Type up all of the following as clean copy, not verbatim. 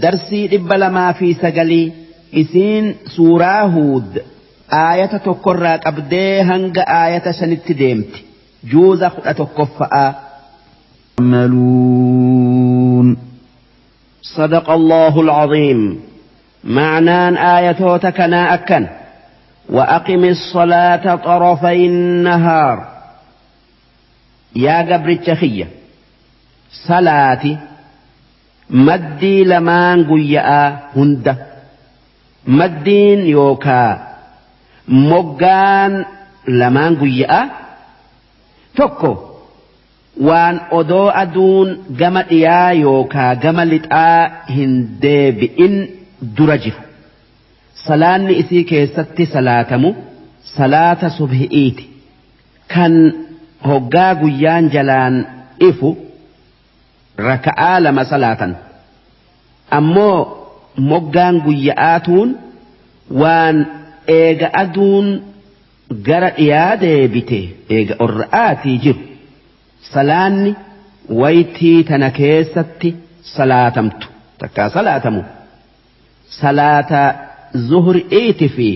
Darsii 209 isiin suuraa Huud aayata tokkorraa qabdee hanga aayata shanitti deemti. Juuza 11ffa'a. يعملون. صدق الله العظيم. معنان آية كنا أكن وأقم الصلاة طرفي النهار يا قبر التخية صلاتي مدي لمان قياء هند مدين يوكا مقان لمان قياء تكو وان أدو أدون جمع يا يوكا جمع لتآ هندي بإن درجه salaanni isii keessatti salaatamu salaata subhi'iiti kan hoggaa guyyaan jalaan ifu raka'aa lama salaatan ammoo moggaan guyya'aatuun waan eega aduun gara dhiyaa deebite eega orra'aatii jiru salaanni waytii tana keessatti salaatamtu takkaa salaatamu salaata zuhri'iiti fi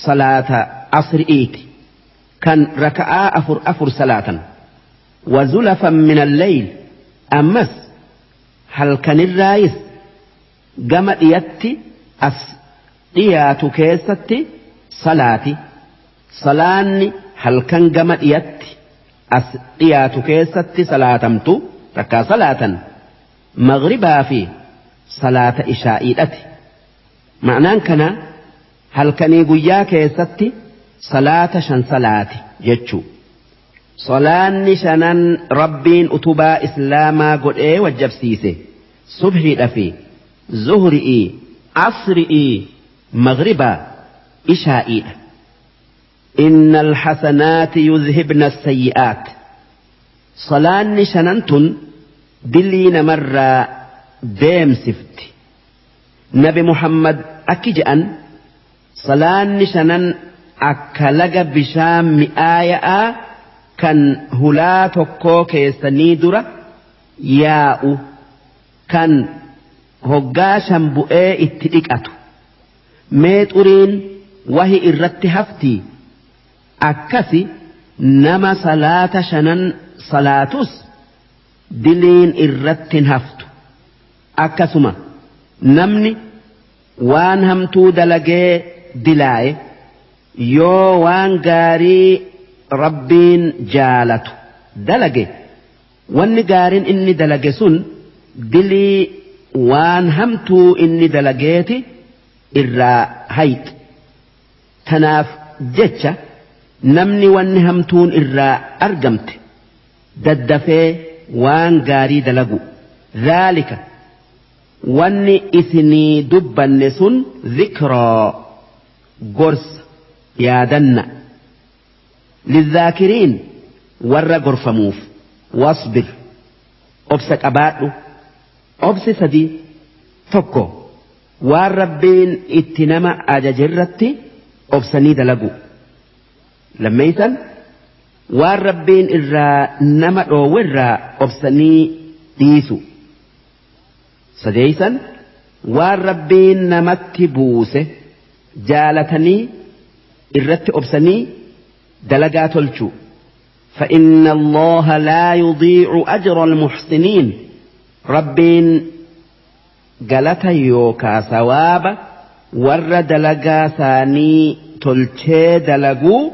salaata asri'iiti kan raka'aa afur afur salaatan wazulafan min alleyl ammas halkanirraayis gama dhiyatti as dhiyaatu keessatti salaati salaanni halkan gama dhiyatti as dhiyaatu keessatti salaatamtu takkaa salaatan maghribaa fi salaata ishaa'iidhati. Ma'anaan kana halkanii guyyaa keessatti salaata shan salaati jechuu. Salaanni shanan rabbiin utubaa islaamaa godhee wajjabsiise subhiidha fi zuhri'ii asri'ii maghribaa ishaa'iidha. Innal hasanaati yuzhibna sayyi'aat. Salaanni shanan tun dilii namarraa deemsifti. Nabi Muhammad akki je'an salaanni shanan akka laga bishaan mi'aaya'aa kan hulaa tokkoo keessanii dura yaa'u kan hoggaa shan bu'ee itti dhiqatu mee xuriin wahi irratti haftii akkasi nama salaata shanan salaatus diliin irratti hin haftu akkasuma. Namni waan hamtuu dalagee dilaaye yoo waan gaarii rabbiin jaalatu dalage wanni gaariin inni dalage sun dilii waan hamtuu inni dalageeti irraa hayxi. Tanaaf jecha namni wanni hamtuun irraa argamte daddafee waan gaarii dalagu. Dhaalika wanni isinii dubbanne sun zikraa gorsa yaadanna lidhaakiriin warra gorfamuuf. Wasbir obsa qabaadhu. Obsi sadii tokko waan rabbiin itti nama ajajerratti obsanii dalagu. Lammeeysan waan rabbiin irraa nama dhoowwerraa obsanii dhiisu. Sadeeysan waan rabbiin namatti buuse jaalatanii irratti obsanii dalagaa tolchu. فإن الله لا يضيع أجر المحسنين. ربين galata yookaa sawaaba warra dalagaa saanii tolchee dalaguu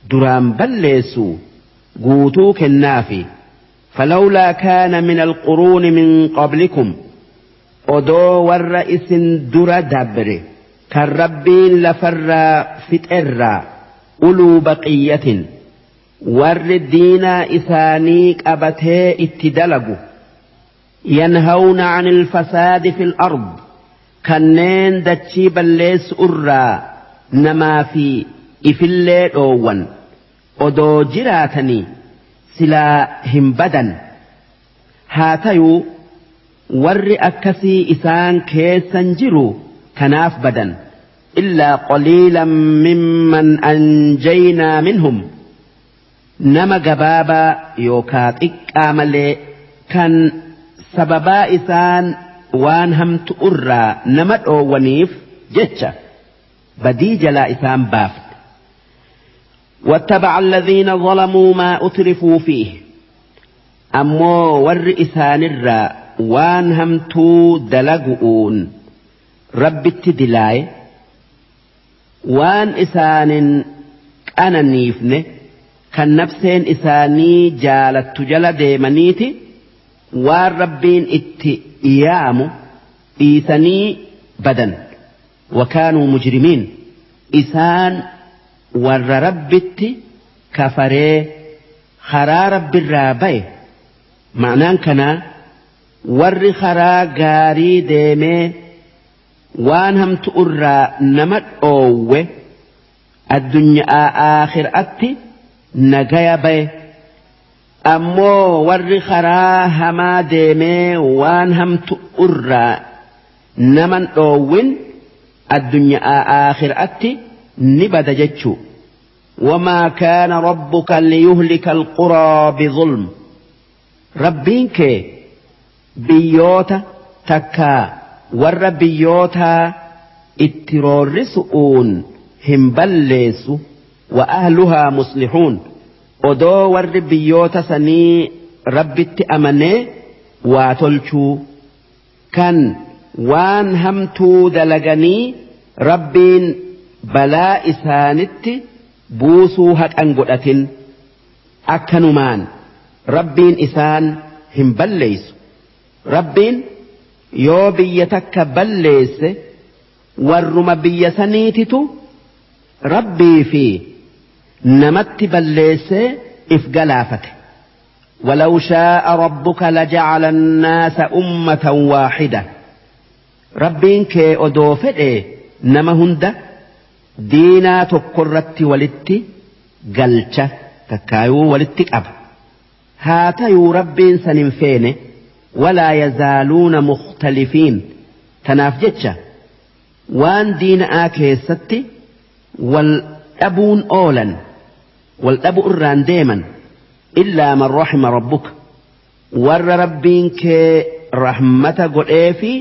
duraan balleessu guutuu kennaafi. فلولا كان من القرون من قبلكم odoo warra isin dura dabre kan rabbiin lafarraa fixerraa uluu baqiyyatin warri diinaa isaanii qabatee itti dalagu yanhawna anil fasaadi fil ard kanneen dachii balleessu irraa namaa fi ifillee dhoowwan odoo jiraatanii silaa hin badan. Haa tayuu warri akkasii isaan keessan jiru kanaaf badan. Illaa qaliilan mimman anjaynaa minhum nama gabaabaa yookaa xiqqaa malee kan sababaa isaan waan hamtu irraa nama dhoowwaniif jecha badii jalaa isaan baafne. واتبع الذين ظلموا ما أترفوا فيه ammoo warri isaanirraa waan hamtuu dalagu'uun rabbitti dilaaye waan isaanin qananiifne kan nafseen isaanii jaalattu jala deemaniiti waan rabbiin itti yaamu dhiisanii badan. Wakaanuu mujrimiin isaan warra rabbitti kafaree karaa rabbirraa baye. Ma'naan kanaa warri karaa gaarii deemee waan hamtu irraa nama dhoowwe addunyaa aakhiraatti nagaya baye. Ammoo warri karaa hamaa deemee waan hamtu irraa naman dhoowwin addunyaa aakhiraatti ni bada jechuu. وما كان ربك ليهلك القرى بظلم rabbiin kee biyyoota takkaa warra biyyootaa itti roorrisu'uun hin balleessu wa ahluhaa muslihuun odoo warri biyyoota sanii rabbitti amanee waa tolchuu kan waan hamtuu dalaganii rabbiin balaa isaanitti buusuu haqan godhatin akkanumaan rabbiin isaan hin balleessu. Rabbiin yoo biyya takka balleesse warruma biyya saniititu rabbii fi namatti balleessee if galaafate. ولو شاء ربك لجعل الناس أمة واحدة rabbiin kee odoo fedhe nama hunda diinaa tokkorratti walitti galcha takkaayuu walitti qaba. Haa tayuu rabbiin san hin feene ولا يزالون مختلفين tanaaf jecha waan diina'aa keessatti wal dhabuun oolan wal dhabu irraan deeman إلا من رحم ربك warra rabbiin kee rahmata godhee fi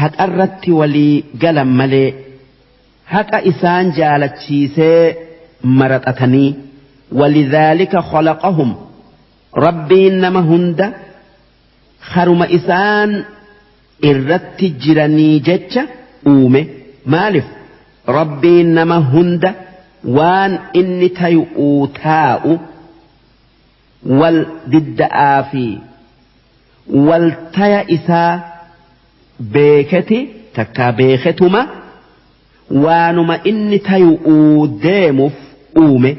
haqarratti walii galan malee haqa isaan jaalachiisee maraxatanii. ولذلك خلقهم rabbiin nama hunda haruma isaan irratti jiranii jecha uume. Maalif rabbiin nama hunda waan inni tayu'uu taa'u wal didda'aa fi wal taya isaa beeketi takkaa beeketuma waanuma inni tayu'uu deemuuf uume.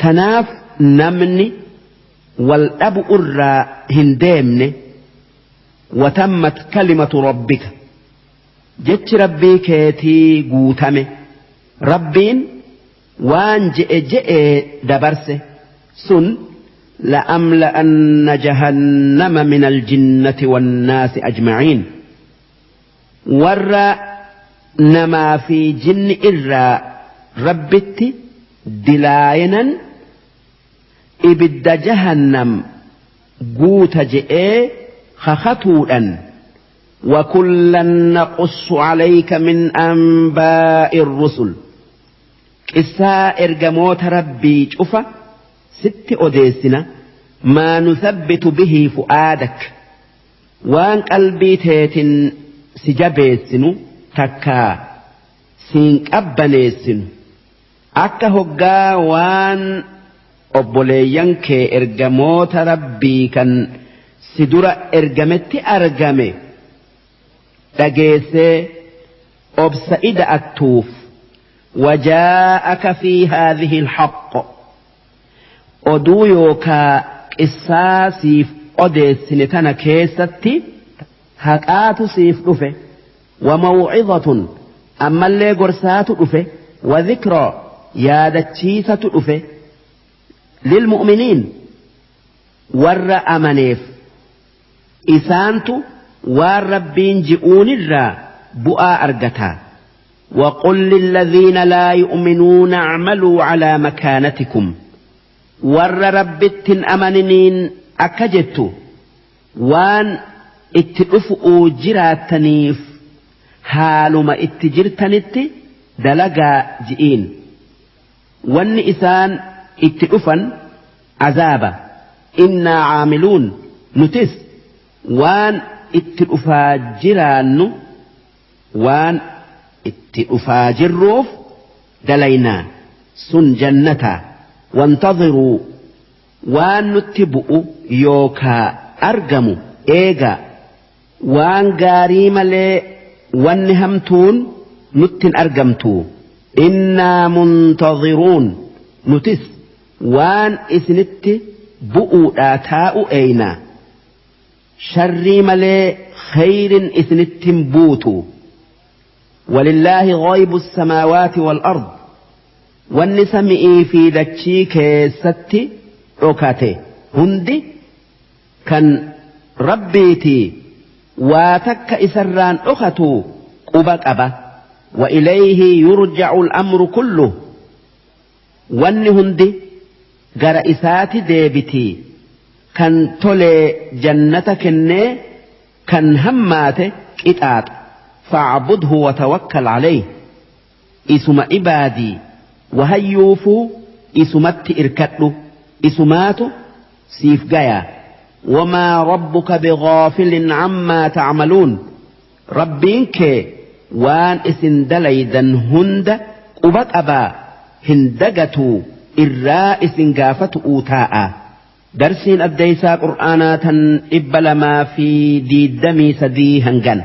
Tanaaf namni wal dhabu irraa hin deemne. وتمت كلمة ربك jechi rabbii keetii guutame. Rabbiin waan je'e je'ee dabarse sun لأملأن جهنم من الجنة والناس أجمعين warra namaa fi jinni irraa rabbitti dilaayinan ibidda jahannam guuta je'ee kakatuudhan. وكلا نقص عليك من أنباء الرسل qissaa ergamoota rabbii cufa sitti odeessina. ما نثبت به فؤادك waan qalbii teetin si jabeessinu takkaa siin qabbaneessinu akka hoggaa waan obboleeyyan kee ergamoota rabbii kan si dura ergametti argame dhageessee obsa ida'attuuf. وجاءك في هذه الحق oduu yookaa qissaa siif odeessine tana keessatti haqaatu siif dhufe. وموعظة ammallee gorsaatu dhufe. وذكرى yaadachiisatu dhufe. للمؤمنين warra amaneef isaantu waan rabbiin ji'uunirraa bu'aa argataa. وقل للذين لا يؤمنون اعملوا على مكانتكم warra rabbittin amaniniin akka jettu waan itti dhufu'uu jiraattaniif haaluma itti jirtanitti dalagaa ji'iin. Wanni isaan itti dhufan azaaba. Innaa caamiluun nutis waan itti dhufaa jiraannu waan itti dhufaa jirruuf dalaynaa sun jannataa wantadhiruu waan nutti bu'u yookaa argamu eegaa waan gaarii malee wanni hamtuun nutti hin argamtu innaa muntadhiruun nutis waan isinitti bu'uudhaa taa'u eeynaa sharrii malee khayrin isinitti hin buutu. Walillaahi ghaybu samaawaati wal ard wanni sami'ii fi dachii keessatti dhokate hundi kan rabbiitii waa takka isarraan dhokatu quba qaba. Wa ilayhi yurja'u al-amru kulluh wanni hundi gara isaati deebitii kan tolee jannata kennee kan hammaate qixaaxa. Fa'budhu wa tawakkal alayhi isuma ibaadii wahayyuufuu isumatti irkadhu isumaatu siif gaya. Wamaa rabbuka bighaafilin ammaa ta'maluun rabbiin kee waan isin dalaydan hunda quba qabaa hin dagatuu irraa isin gaafatu'uu taa'a. Darsiin addeeysaa Qur'aanaa tan 223 hangana.